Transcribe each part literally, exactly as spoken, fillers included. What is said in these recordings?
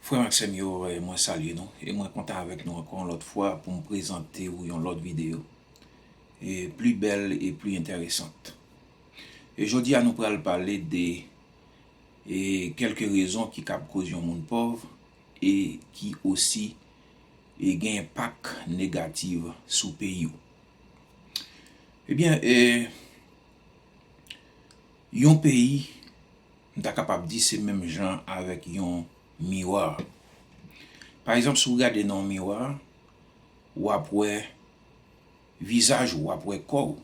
Frè m ak sè m yo, eh, mwen salye nou e mwen kontan avèk nou ankò yon lòt fwa pou m prezante w yon lòt videyo, e pli bèl e pli enteresant. E jodi a nou pral pale de, e, kèlke rezon ki kab koz yon moun pòv e ki osi, e, gen enpak negatif sou peyi w. Ebyen, e, yon peyi, m ta kapab di se menm jan avèk yon miwa. Pa egzanp, si w gade nan yon miwa, w ap wè vizaj ou, w ap wè kò w.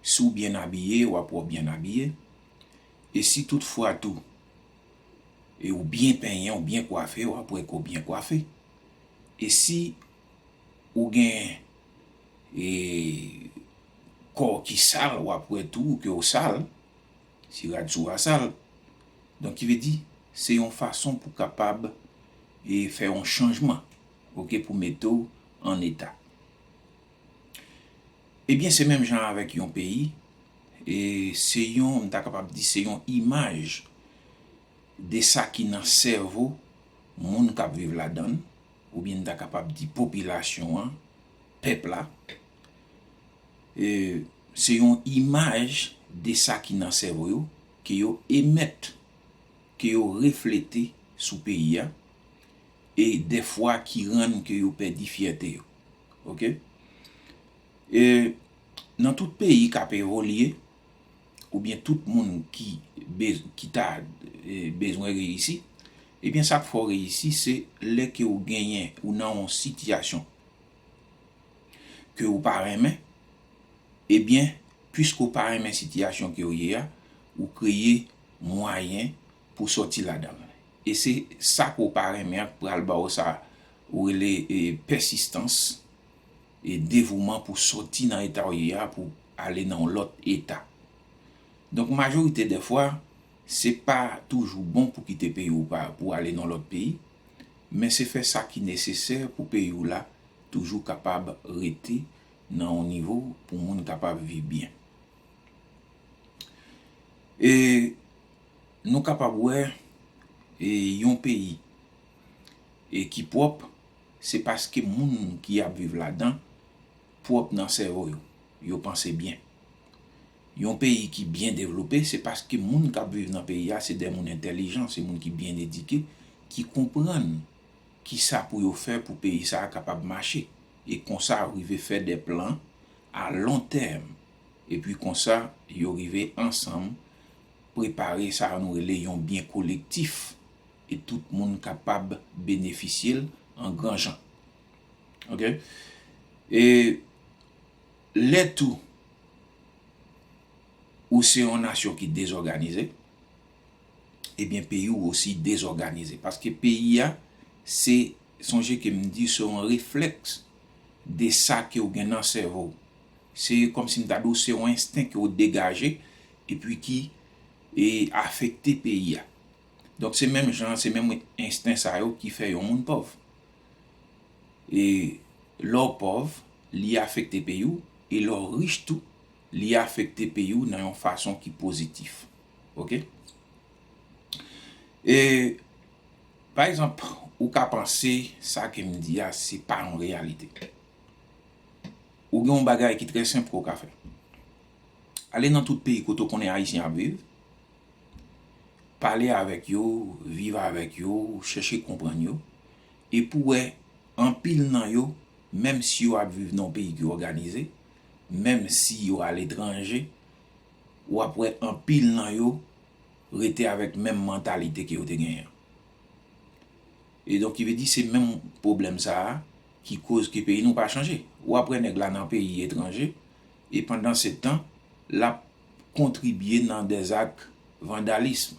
Si w byen abiye, w ap wè w byen abiye. E si toutfwa tou, e ou byen penyen, ou byen kwafe, w ap wè ke w byen kwafe. E si ou gen, e, kò ki sal, w ap wè tou ke w sal, si rad sou a sal. Donk, ki vle di, se yon fason pou kapab, e, fè yon chanjman, oke, pou mete w an eta. Ebyen, se menm jan avèk yon peyi, e se yon, m ta kapab di, se yon imaj de sa ki nan sèvo moun k ap viv ladan l, oubyen m ta kapab di popilasyon an, pèp la. E se yon imaj de sa ki nan sèvo yo, ke yo emèt, ke yo reflete sou peyi a, e dèfwa ki rann ke yo pèdi fyète yo. Oke? E nan tout peyi k ap evolye, oubyen tout moun ki bez-, ki ta, e, bezwen reyisi, ebyen, sa k fè w reyisi, se lè ke w genyen, ou nan yon sitiyasyon ke w pa renmen, ebyen, piske w pa renmen sitiyasyon ke w ye a, ou kreye mwayen pou sòti ladan l. E se sa ke w pa renmen an k pral ba w sa ou rele, e, pèsistans e devouman pou sòti nan eta w ye a, pou ale nan yon lòt eta. Donk, majorite dèfwa, se pa toujou bon pou kite peyi w pa, pou ale nan lòt peyi, men se fè sa ki nesesè pou peyi w la toujou kapab rete nan yon nivo pou moun kapab viv byen. E nou kapab wè, e yon peyi, e ki pwòp, se paske moun ki ap viv ladan pwòp nan sèvo yo, yo panse byen. Yon peyi ki byen devlope, se paske moun k ap viv nan peyi a, se de moun entèlijan, se moun ki byen edike, ki konprann kisa pou yo fè pou peyi sa a kapab mache. E konsa, rive fè de plan a lon tèm. Epi konsa, yo rive ansanm prepare sa nou rele yon byen kolektif. E tout moun kapab benefisye l an gran jan. Oke? E lè tou ou se yon nasyon ki dezòganize, ebyen, peyi w osi dezòganize. Paske peyi a, se, sonje ke m di, se yon reflèks de sa ke w gen nan sèvo w. Se kòmsi m ta di w, se yon ensten ke w degaje, epi ki, e, afekte peyi a. Donk, se menm jan, se menm ensten sa yo ki fè yon moun pòv. E lè w pòv, li afekte peyi w, e lè w rich tou, li afekte peyi w nan yon fason ki pozitif. Oke? E, pa egzanp, ou ka panse sa ke m di a, se pa yon reyalite. Ou gen yon bagay ki trè senp ke w ka fè. Ale nan tout peyi kote w konnen Ayisyen ap viv, pale avèk yo, viv avèk yo, chèche konprann yo, epi w wè anpil nan yo, menm si yo ap viv nan yon peyi ki òganize, menm si yo aletranje, w ap wè anpil nan yo rete avèk menm mantalite ke yo te genyen an. E donk, ki vle di se menm pwoblèm sa a ki koz ke peyi nou pa chanje. W ap wè nèg la nan peyi etranje, e pandan se tan, l ap kontribye nan dèzak vandalism.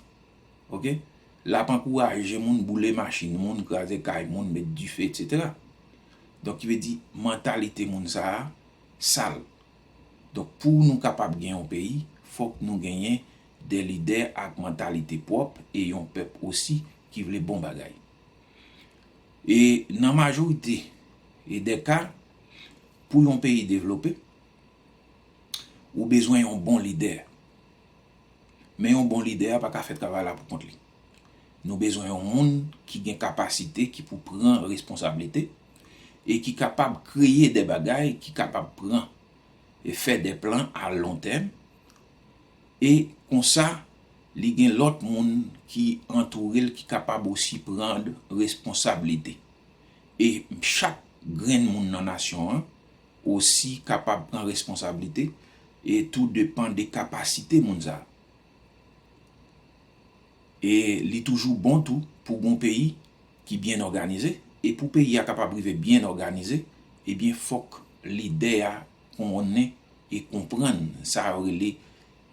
Oke? L ap ankouraje moun boule machin moun, kraze kay moun, met dife, etsetera. Donk, ki vle di mantalite moun sa a sal. Donk, pou nou kapab gen yon peyi, fòk nou genyen de lidè ak mantalite pwòp e yon pèp osi ki vle bon bagay. E nan majorite e de ka, pou yon peyi devlope, ou bezwen yon bon lidè. Men yon bon lidè a pa ka fè travay la pou kont li. Nou bezwen yon moun ki gen kapasite, ki pou pran responsablite, e ki kapab kreye de bagay, ki kapab pran e fè de plan a lon tèm, e konsa, li gen lòt moun ki antoure l ki kapab osi pran responsablite. E chak grenn moun nan nasyon an osi kapab pran responsablite, e tou depann de kapasite moun sa a. E li toujou bon tou pou gon peyi ki byen òganize. E pou peyi a kapab rive byen òganize, ebyen, fòk lidè a konnen e konprann sa yo rele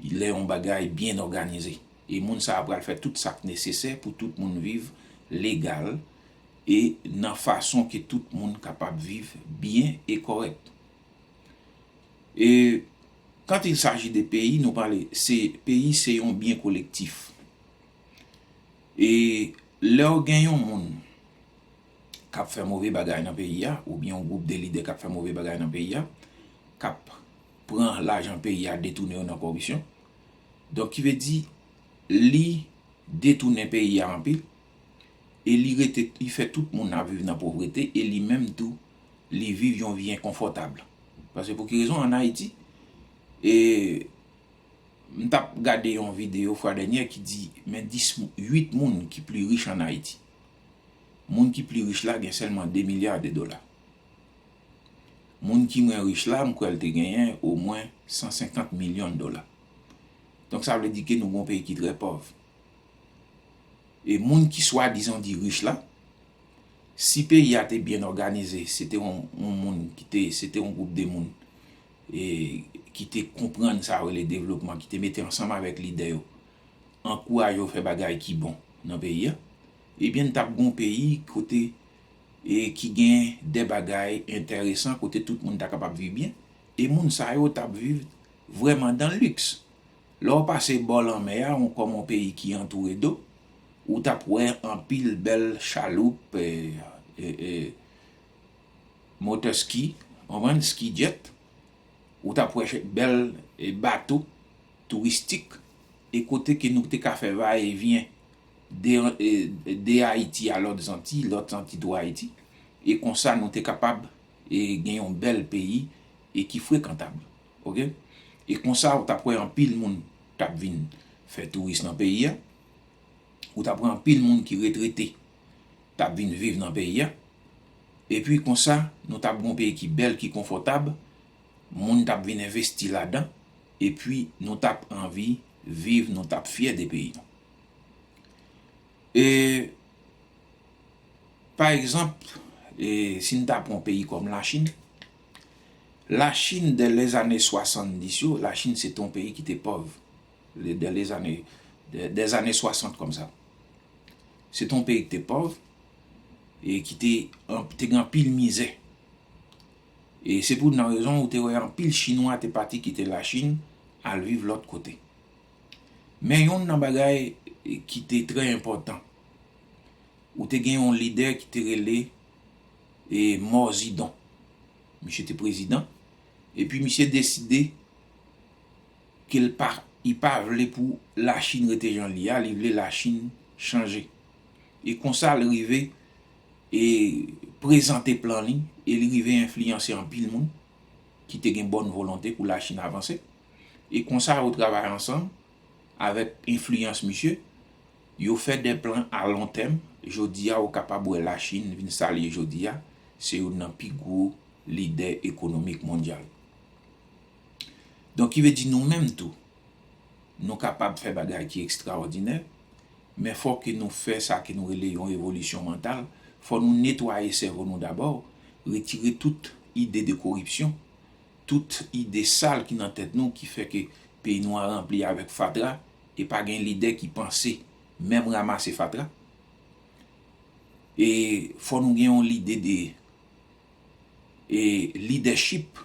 lè yon bagay byen òganize. E moun sa a pral fè tout sa k nesesè pou tout moun viv legal e nan fason ke tout moun kapab viv byen e kòrèk. E quand il s'agit de peyi, nou pale, se, peyi se yon byen kolektif. E lè w gen yon moun k ap fè move bagay nan peyi a, oubyen yon gwoup de lidè k ap fè move bagay nan peyi a, k ap pran lajan peyi a, detounen yo nan kòripsyon, donk, ki vle di, li detounen peyi a anpil, e li rete, li fè tout moun ap viv nan povrete, e li menm tou, li viv yon vi enkonfòtab. Paske pou ki rezon, ann Ayiti, e m t ap gade yon videyo fwa dènyè ki di, men dis, uit moun ki pli rich ann Ayiti. Moun ki pli rich la gen sèlman de milya de dola. Moun ki mwen rich la, m kwè l te genyen omwen san senkant milyon dola. Donk, sa vle di ke nou gon peyi ki trè pòv. E moun ki swadizan di rich la, si peyi a te byen òganize, se te yon, yon moun ki te, se te yon gwoup de moun, e, ki te konprann sa yo rele devlopman, ki te mete ansanm avèk lidè yo, ankouraje yo fè bagay ki bon nan peyi a, ebyen, n t ap gon peyi kote, e, ki gen de bagay enteresan, kote tout moun ta kapab viv byen, e moun sa yo t ap viv vrèman dan liks. Lè w pase bò lanmè a, yon, kòm yon peyi ki antoure do, ou t ap wè anpil bèl chaloup, e, e, e, motè ski, w konprann, ski jet, ou t ap wè bèl, e, bato touristik, e kote ke nou te ka fè va e vyen de, e, de Ayiti a lòt Zanti, lòt Zanti tou Ayiti, e konsa nou te kapab, e, gen yon bèl peyi, e ki frekantab. Oke? E konsa, ou t ap wè anpil moun t ap vin fè touris nan peyi a. Ou t ap wè anpil moun ki retrete t ap vin viv nan peyi a. Epi konsa, nou t ap gen yon peyi ki bèl, ki konfòtab. Moun t ap vin envesti ladan. Epi nou t ap anvi viv, nou t ap fyè de peyi nou. E, pa egzanp, e, si n ta pran yon peyi kòm Lachin, Lachin, dè lèzane swasanndis yo, Lachin se te yon peyi ki te pòv. Dè lèzane, dè, dèzane swasant kòmsa. Se te yon peyi ki te pòv e ki te, an, te gen anpil mizè. E se pou nan rezon ou te wè anpil Chinwa te pati kite Lachin al viv lòt kote. Men youn nan bagay, e, ki te trè enpòtan, ou te gen yon lidè ki te rele, e, Mao Zedong. Misye te prezidan. Epi misye deside ke l pa, li pa vle pou Lachin rete jan l ye a, li vle Lachin chanje. E konsa l rive, e, prezante plan li, e li rive enfliyanse anpil moun ki te gen bòn volonte pou Lachin avanse. E konsa yo travay ansanm avèk enfliyans misye, yo fè de plan a lon tèm. Jodi a, ou kapab wè Lachin vin sa l ye jodi a, se youn nan pi gwo lidè ekonomik mondyal. Donk, ki vle di nou menm tou, nou kapab fè bagay ki ekstraòdinè, men fò ke nou fè sa ke nou rele yon revolisyon mantal. Fò nou netwaye sèvo nou dabò, retire tout ide de koripsyon, tout ide sal ki nan tèt nou ki fè ke peyi nou an ranpli avèk fatra e pa gen lidè ki panse menm ranmase fatra. E fò nou gen yon lide de, e, lidèchip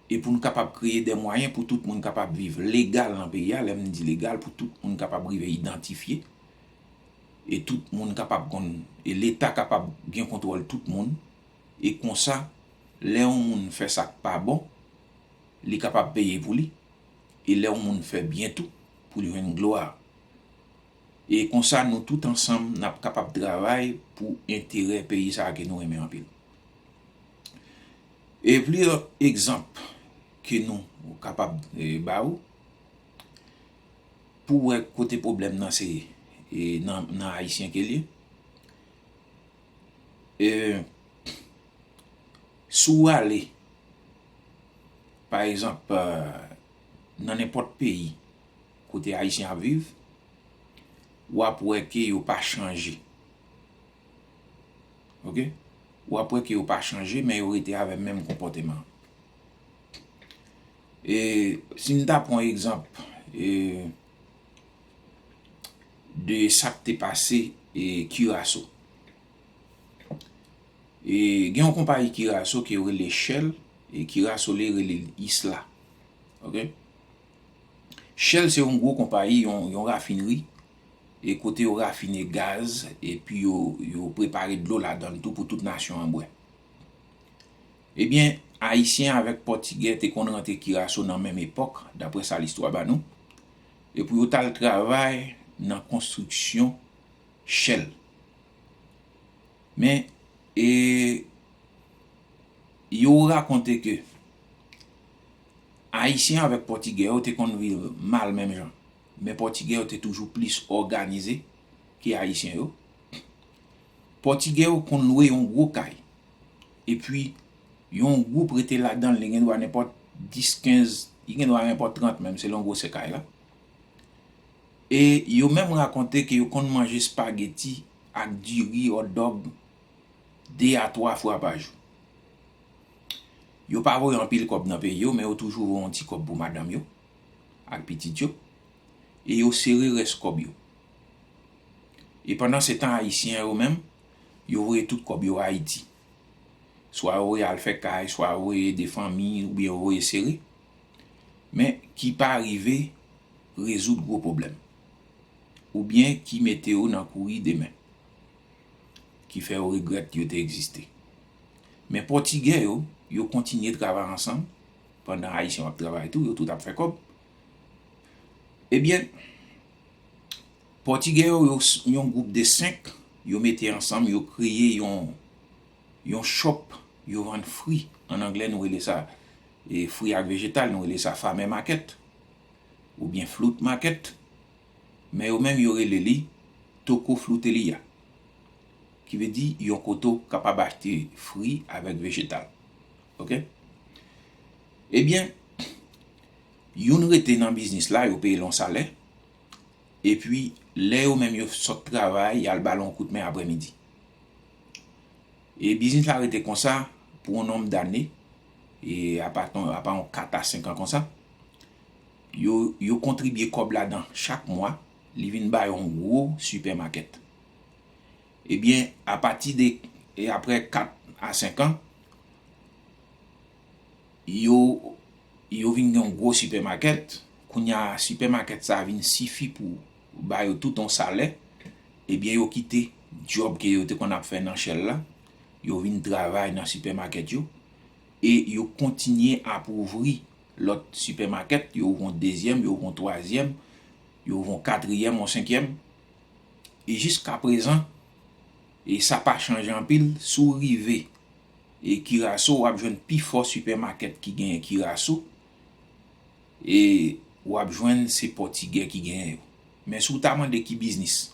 e pou nou kapab kreye de mwayen pou tout moun kapab viv legal nan peyi a. Lè m di legal, pou tout moun kapab rive idantifye e tout moun kapab konn, e Leta kapab gen kontwòl tout moun. E konsa, lè yon moun fè sa k pa bon, li kapab peye pou li. E lè yon moun fè byen tou, pou li jwenn glwa. E konsa, nou tout ansanm, n ap kapab travay pou enterè peyi sa a ke nou renmen anpil. E plizyè egzanp ke nou kapab, e, ba ou, pou w wè kote pwoblèm nan se, e, nan, nan Ayisyen ke l ye. E, si w ale, pa egzanp, e, nan nenpòt peyi kote Ayisyen ap viv, w ap wè ke yo pa chanje. Oke? W ap wè ke yo pa chanje, men yo rete avè menm konpòteman an. E si n ta pran egzanp, e, de sa k te pase, e, Kiraso. E gen yon konpayi Kiraso ke yo rele Shell, e Kiraso li rele l Isla. Oke? Shell se yon gwo konpayi, yon, yon rafinri, e kote yo rafine gaz, epi yo, yo prepare dlo ladan l tou pou tout nasyon an bwè. Ebyen, Ayisyen avèk Pòtigè te konn rantre Kiraso nan menm epòk, daprè sa listwa ba nou, e pou yo t al travay nan konstriksyon Shell. Men, e, yo rakonte ke Ayisyen avèk Pòtigè yo te konn viv mal menm jan. Men Pòtigè yo te toujou plis òganize ke Ayisyen yo. Pòtigè yo konn lwe yon gwo kay. Epi, yon gwoup rete ladan l, li gen dwa nenpòt dis, kenz, li gen dwa nenpòt trant menm, selon gwosè kay la. E yo menm rakonte ke yo konn manje espageti ak diri, hot dog, de a twa fwa pa jou. Yo pa voye anpil kòb nan peyi yo, men yo toujou voye yon ti kòb pou madanm yo ak pitit yo, e yo sere rès kòb yo. E pandan se tan, Ayisyen yo menm, yo voye tout kòb yo Ayiti. Swa yo voye al fè kay, swa yo voye ede fanmi, oubyen yo voye sere. Men ki pa rive rezoud gwo pwoblèm. Oubyen ki mete yo nan kouri demen. Ki fè yo regrèt yo te egziste. Men Pòtigè yo, yo kontinye travay ansanm, pandan Ayisyen yo ap travay tou, yo tout ap fè kòb. Ebyen, Pòtigè yo, yo s-, yon gwoup de senk, yo mete ansanm, yo kreye yon, yon shop, yo vann fri. An anglè, nou rele sa, e, fri ak vejetal, nou rele sa farmer market, oubyen fruit market. Men yo menm, yo rele li Toko Fruteria, ki vle di yon kote w kapab achte fri avèk vejetal. Oke? Ebyen, youn rete nan biznis la, yo peye l yon salè, epi lè yo menm yo sot travay, y al ba l yon kout men aprèmidi. E biznis la rete konsa pou yon nonb dane, e apa ton, apa yon kat a senk an konsa. Yo, yo kontribye kòb ladan chak mwa, li vin ba yo yon gwo sipèmakèt. Ebyen, apati de, e aprè kat a senk an, yo, yo vin gen yon gwo sipèmakèt. Kounye a, sipèmakèt sa a vin sifi pou ba yo tout yon salè. Ebyen, yo kite djòb ke yo te konn ap fè nan Shell la. Yo vin travay nan sipèmakèt yo. E yo kontinye ap ouvri lòt sipèmakèt. Yo ouvri yon dezyèm, yo ouvri yon twazyèm, yo ouvri yon katriyèm, yon senkyèm. E jiskaprezan, e sa pa chanje anpil. Si w rive, e Kiraso, w ap jwenn pifò sipèmakèt ki genyen Kiraso, e w ap jwenn se Pòtigè ki genyen yo. Men si w ta mande ki biznis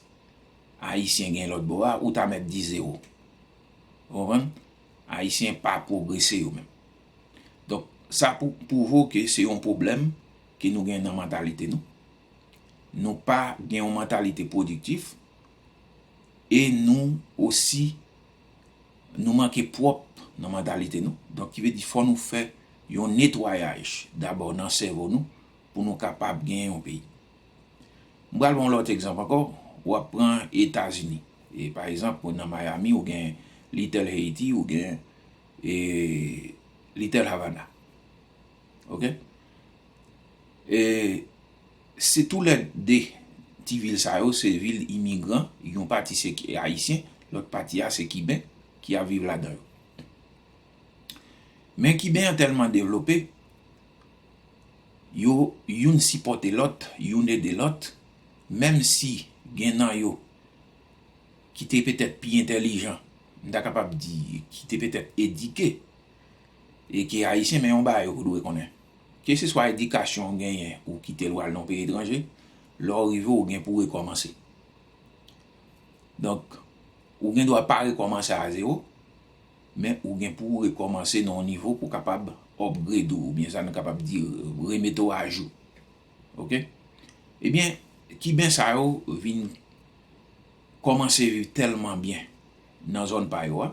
Ayisyen gen lòt bò a, ou ta mèt di zewo. Ou konprann? Ayisyen pa pwogrese yo menm. Donk, sa pou, pwouve w ke se yon pwoblèm ke nou gen nan mantalite nou. Nou pa gen yon mantalite pwodiktif e nou osi, nou manke pwòp nan mantalite nou. Donk, ki vle di fò nou fè yon netwayaj dabò nan sèvo nou pou nou kapab gen yon peyi. M pral ba w yon lòt egzanp ankò. W ap pran Etazini. E pa egzanp, nan Miami, ou gen Little Haiti, ou gen, e, Little Havana. Oke? E se toulède ti vil sa yo, se vil imigran. Yon pati se ki-, ayisyen, lòt pati a se kiben ki ap viv ladan yo. Men kiben an tèlman devlope, yo, youn sipòte lòt, youn ede lòt, menm si gen nan yo ki te petèt pi entèlijan, m ta kapab di ki te petèt edike, e ki ayisyen, men yon bagay ou dwe konnen. Keseswa edikasyon w genyen, ou kite l w al nan yon peyi etranje, lè w rive, ou gen pou w rekòmanse. Donk, ou gen dwa pa rekòmanse a zewo, men ou gen pou w rekòmanse nan yon nivo pou w kapab upgrade ou, oubyen sa nou kapab di remete w ajou. Oke? Ebyen, Kiben sa yo vin kòmanse viv tèlman byen nan zòn pa yo a,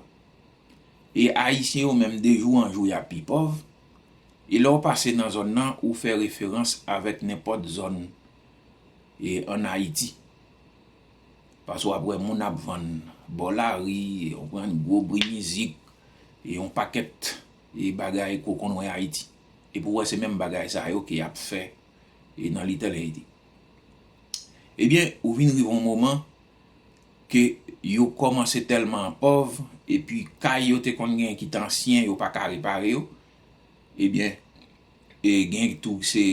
e Ayisyen yo menm de jou an jou y ap pi pòv, e lè w pase nan zòn nan, ou fè referans avèk nenpòt zòn e ann Ayiti. Paske w ap wè moun ap vann bò lari, w konprann, gwo bri mizik, e yon pakèt e bagay ke w konn wè Ayiti. Epi w wè se menm bagay sa yo ke y ap fè e nan Little Haiti. Ebyen, ou vin rive yon moman ke yo kòmanse tèlman pòv, epi kay yo te konn gen ki te ansyen, yo pa ka repare yo, ebyen, e gen tou se,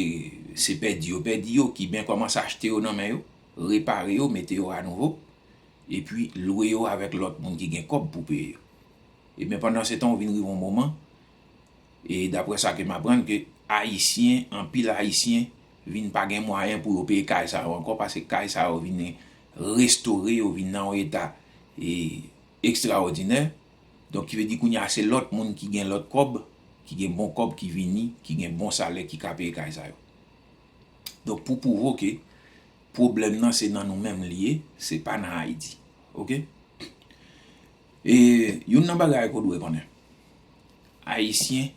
se pèdi yo pèdi yo, Kiben kòmanse achte yo nan men yo, repare yo, mete yo anouvo, epi lwe yo avèk lòt moun ki gen kòb pou peye yo. Ebyen, pandan se tan, ou vin rive yon moman, e daprè sa ke m aprann, ke Ayisyen, anpil Ayisyen, vin pa gen mwayen pou yo peye kay sa yo ankò, paske kay sa yo vin restore, yo vin nan yon eta e, ekstraòdinè. Donk, ki vle di kounye a, se lòt moun ki gen lòt kòb, ki gen bon kòb, ki vini, ki gen bon salè, ki ka peye kay sa yo. Donk, pou pwouve w ke pwoblèm nan se nan nou menm li ye, se pa nan Ayiti. Oke? E youn nan bagay ke w dwe konnen, Ayisyen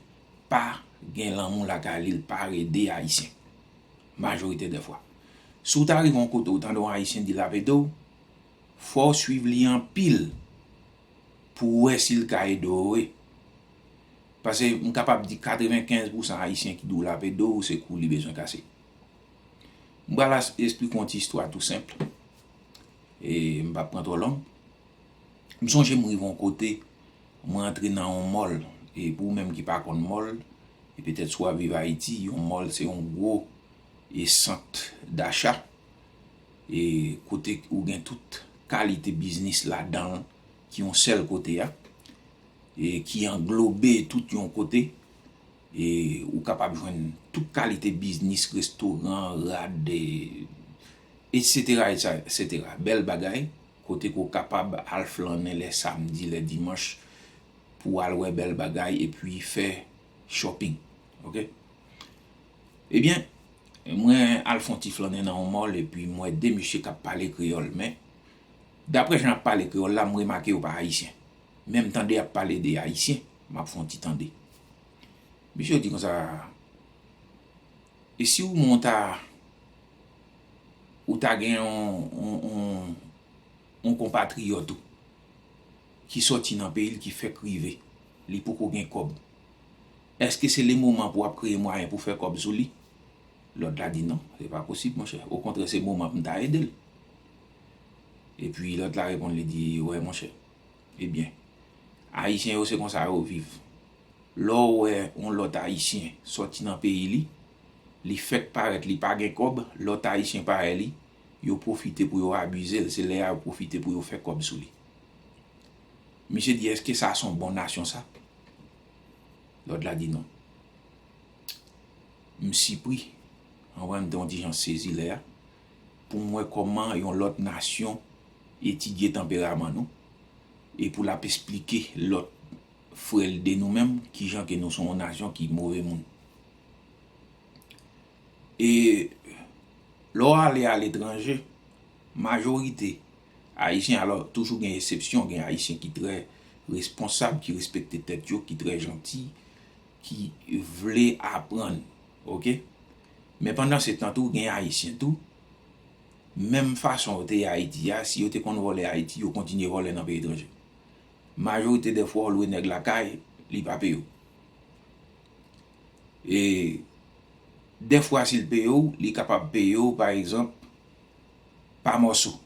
pa gen lanmou lakay li, l pa ede Ayisyen. Majorite dè fwa. Si w ta rive yon kote, ou tande yon Ayisyen di l ap ede w, fò w swiv li anpil pou w wè si l ka ede w, wi. Paske m kapab di katrevenkenz pousan Ayisyen ki di w l ap ede w, se kou li bezwen kase. M pral as-, esplike yon ti istwa tou senp. E m p ap pran twò long. M sonje m rive yon kote, mwen antre nan yon mòl. E pou ou menm ki pa konn mòl, e petèt si w ap viv Ayiti, yon mòl se yon gwo e sant dacha, e kote ou gen tout kalite biznis ladan l, ki yon sèl kote a, e ki anglobe tout yon kote, e ou kapab jwenn tout kalite biznis, restoran, rad, e, etsetera, etsetera. Bèl bagay, kote ke w kapab al flannen lè samdi, lè dimanch, pou w al wè bèl bagay epi fè shopping. Oke? Ebyen, mwen al fè yon ti flannen nan yon mòl epi m wè de mesye k ap pale kreyòl, men daprè jan y ap pale kreyòl la, m remake yo pa ayisyen. Men m tande y ap pale de ayisyen, m ap fè yon ti tande. Mesye yo di konsa, e si w monta, ou ta gen yon, yon, yon, yon konpatriyòt ou ki sòti nan peyi l, ki fèk rive, li poko gen kòb, èske se le moman pou w ap kreye mwayen pou fè kòb sou li? Lòt la di non, se pa posib, monchè. Okontrè, se moman pou m ta ede l. Epi lòt la reponn li di, wè, monchè. Ebyen, Ayisyen yo se konsa yo viv. Lè w wè yon lòt Ayisyen sòti nan peyi li, li fèk parèt, li pa gen kòb, lòt Ayisyen parèy li, yo pwofite pou yo abize l, se lè a yo pwofite pou yo fè kòb sou li. Misye di, èske sa se yon bon nasyon sa? Lòt la di non. M sipri, anvan m te yon ti jan sezi lè a, pou m wè kòman yon lòt nasyon etidye tanperaman nou, e pou l ap esplike lòt frè l de nou menm, kijan ke nou se yon nasyon ki move moun. E lè w ale aletranje, majorite Ayisyen, alò, toujou gen eksepsyon, gen Ayisyen ki trè responsab, ki respekte tèt yo, ki trè janti, ki vle aprann, oke? Men pandan se tan tou, gen Ayisyen tou, menm fason yo te ye Ayiti a, si yo te konn vòlè Ayiti, yo kontinye vòlè nan peyi etranje. Majorite dè fwa, w lwe nèg lakay, li pa peye w. E dè fwa, si l peye w, li kapab peye w, pa egzanp, pa mòso,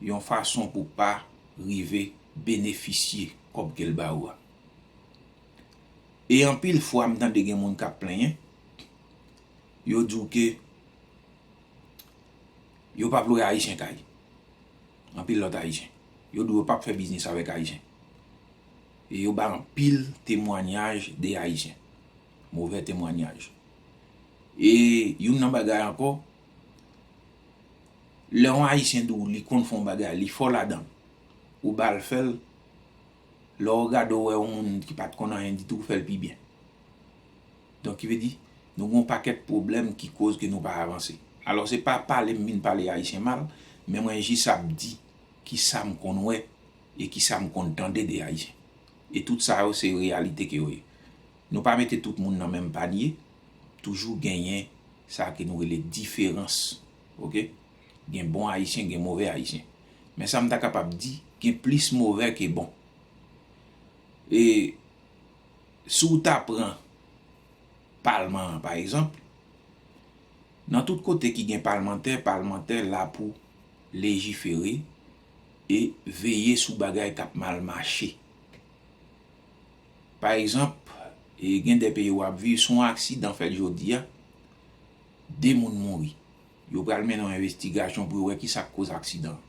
yon fason pou pa rive benefisye kòb ke l ba ou a. E anpil fwa, m tande gen moun k ap plenyen, yo di w ke yo p ap lwe Ayisyen kay. anpil lòt Ayisyen. Yo di yo p ap fè biznis avèk Ayisyen. E yo bay anpil temwanyaj de Ayisyen. Movè temwanyaj. E youn nan bagay ankò, lè yon Ayisyen di w li konn fè yon bagay, li fò ladan l, ou ba l fè l, lè w gade w wè yon moun ki pa t konn anyen ditou, ou fè l pi byen. Donk, ki vle di, nou gen yon pakèt pwoblèm ki koz ke nou pa avanse. Alò, se pa pale m vin pale Ayisyen mal, men mwen jis ap di ki sa m konn wè e ki sa m konn tande de Ayisyen. E tout sa yo, se reyalite ke yo ye. Nou pa mete tout moun nan menm panye, toujou genyen sa ke nou rele diferans, oke? Gen bon Ayisyen, gen move Ayisyen. Men sa m ta kapab di, gen plis move ke bon. E si w ta pran palman an, pa egzanp, nan tout kote ki gen palmantè, palmantè la pou lejifere e veye sou bagay k ap mal mache. Pa egzanp, e gen de peyi w ap viv, si yon aksidan fèt jodi a, de moun mouri. Yo pral mennen yon envestigasyon pou yo wè ki sa k koz aksidan an.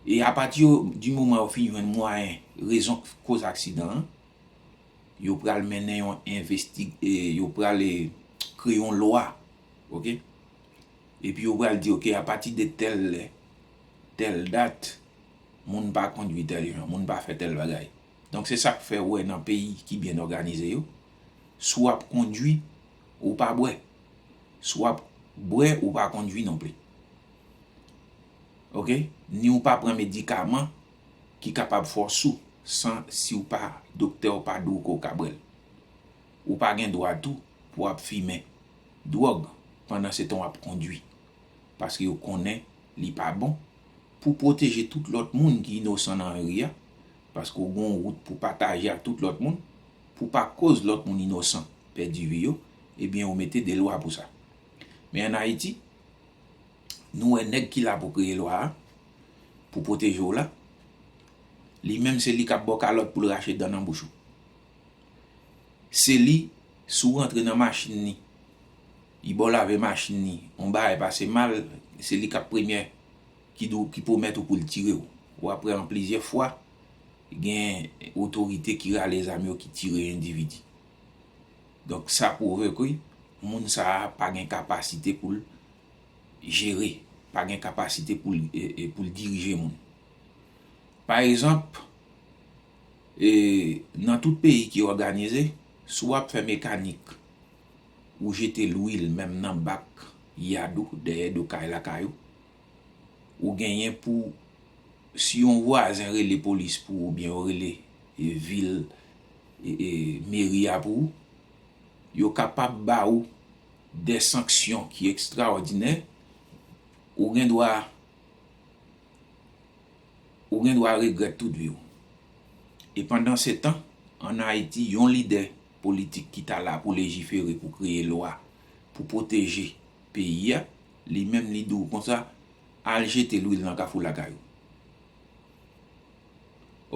E apati di moman yo fin jwenn mwayen, rezon k koz aksidan an, yo pral mennen yon envesti-, e, yo pral, e, kreye yon lwa, oke? Epi yo pral di, oke, apati de tèl lè, tèl dat, moun pa kondui tèl jan, moun pa fè tèl bagay. Donk, se sa k fè w wè nan peyi ki byen òganize yo, si w ap kondui, ou pa bwè. Si w ap bwè, ou pa kondui non pli. Oke? Ni ou pa pran medikaman ki kapab fè w sou, san si w pa, doktè w pa di w ke w ka bwè l. Ou pa gen dwa tou pou w ap fimen dwòg pandan se tan w ap kondui. Paske yo konnen li pa bon. Pou pwoteje tout lòt moun ki inosan nan ri a, paske w gen yon wout pou pataje ak tout lòt moun, pou pa koz lòt moun inosan pèdi vi yo, ebyen, yo mete de lwa pou sa. Men ann Ayiti, nou wè nèg ki la pou kreye lwa a, pou pwoteje w la, li menm se li k ap ba w kalòt pou l rache dan nan bouch ou. Se li, si w rantre nan machin li, li ba w lave machin li, yon bagay pase mal, se li k ap premyè ki di w, ki pwomèt ou pou l tire w. Ou ap wè an plizyè fwa, gen otorite ki rale zam yo ki tire endividi. Donk, sa pwouve ke moun sa a pa gen kapasite pou l jere, pa gen kapasite pou l, e, e, pou l dirije moun. Pa egzanp, e, nan tout peyi ki òganize, si w ap fè mekanik, ou jete lwil menm nan bak yad ou, dèyè do kay lakay ou, ou genyen pou, si yon vwazen rele polis pou ou, oubyen yo rele, e, vil, e, e, meri a pou ou, yo kapab ba ou de sanksyon ki ekstraòdinè, ou gen dwa, ou gen dwa regrèt tout vi w. E pandan se tan, ann Ayiti, yon lidè politik ki ta la pou lejifere, pou kreye lwa, pou pwoteje peyi a, li menm li di w konsa, al jete lwil nan kafou lakay ou.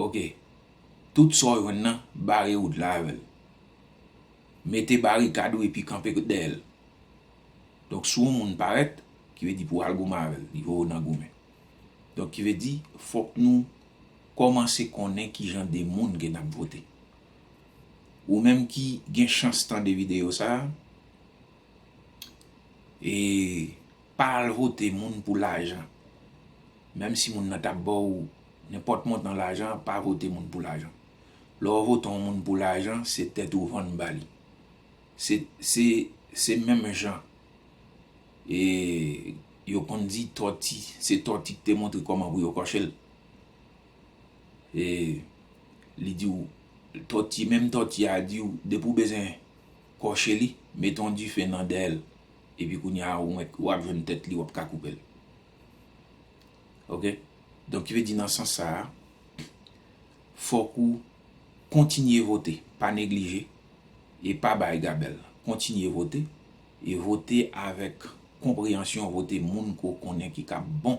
Oke. Tout sa w jwenn nan, bare wout la avè l. Mete barikad ou epi kanpe dèyè l. Donk, si yon moun parèt, ki vle di pou w al goumen avè l, li voye w nan goumen. Donk, ki vle di, fòk nou kòmanse konnen ki jan de moun ke n ap vote. Ou menm ki gen chans tande videyo sa a, e pa al vote moun pou lajan. Menm si moun nan t ap ba w nenpòt montan lajan, pa vote moun pou lajan. Lè w vote yon moun pou lajan, se tèt ou vann ba li. Se, se, se menm jan, e, yo konn di tòti, se tòti ki te montre kòman pou yo kòche l. E li di w, tòti, menm tòti a di w, depi w bezwen kòche li, mete yon dife nan dèyè l. Epi kounye a, ou mèt, w ap jwenn tèt li, w ap ka koupe l. Oke? Donk, ki vle di nan sans sa a, fòk ou kontinye vote, pa neglije, e pa bay gabèl. Kontinye vote, e vote avèk konpreyansyon, vote moun ke w konnen ki ka bon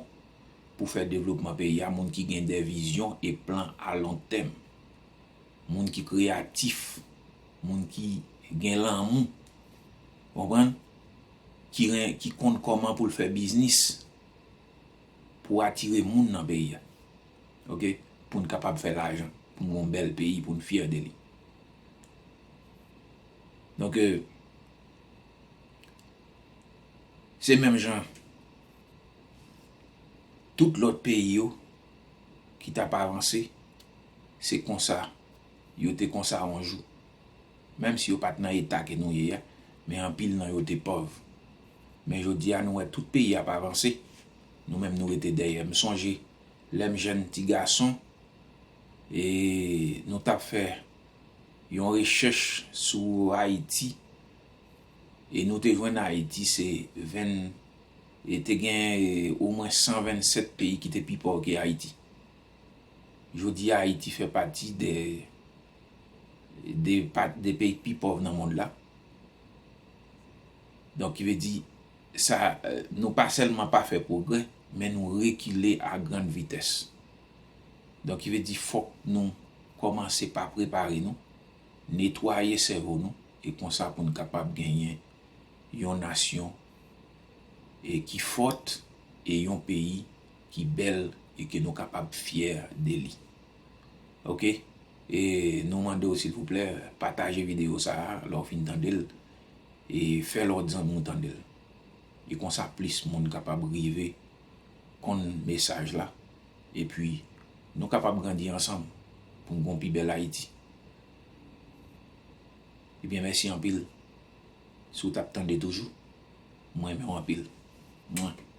pou fè devlopman peyi a, moun ki gen de vizyon e plan a lon tèm, moun ki kreyatif, moun ki gen lanmou, konprann? Ki ren-, ki konn kòman pou l fè biznis, pou atire moun nan peyi a. Oke? Pou n kapab fè lajan, pou n gen yon bèl peyi, pou n fyè de li. Donk, euh, se menm jan tout lòt peyi yo ki t ap avanse, se konsa yo te konsa yon jou. Menm si yo pa t nan eta ke nou ye a, men anpil nan yo te pòv. Men jodi a, nou wè tout peyi ap avanse, nou menm nou rete dèyè. M sonje, lè m jèn ti gason, e nou t ap fè yon rechèch sou Ayiti, e nou te jwenn Ayiti se ven, e te gen, e, omwen san vennsèt peyi ki te pi pòv ke Ayiti. Jodi a, Ayiti fè pati de, de, pa, de peyi ki pi pòv nan mond la. Donk, ki vle di, sa, euh, nou pa sèlman pa fè pwogrè, men nou rekile a grann vitès. Donk, ki vle di, fòk nou kòmanse pa prepare nou, netwaye sèvo nou, e konsa pou n kapab genyen yon nasyon, e ki fòt, e yon peyi ki bèl, e ke nou kapab fyè de li. Oke? E nou mande w, silvouplè, pataje videyo sa a, lè w fin tande l, e fè lòt zanmi w tande l. E konsa, plis moun kapab rive konn mesaj la. Epi, nou kapab grandi ansanm pou n gen yon pi bèl Ayiti. Ebyen, mèsi anpil. Si w t ap tande toujou, mwen renmen w anpil. Mwen.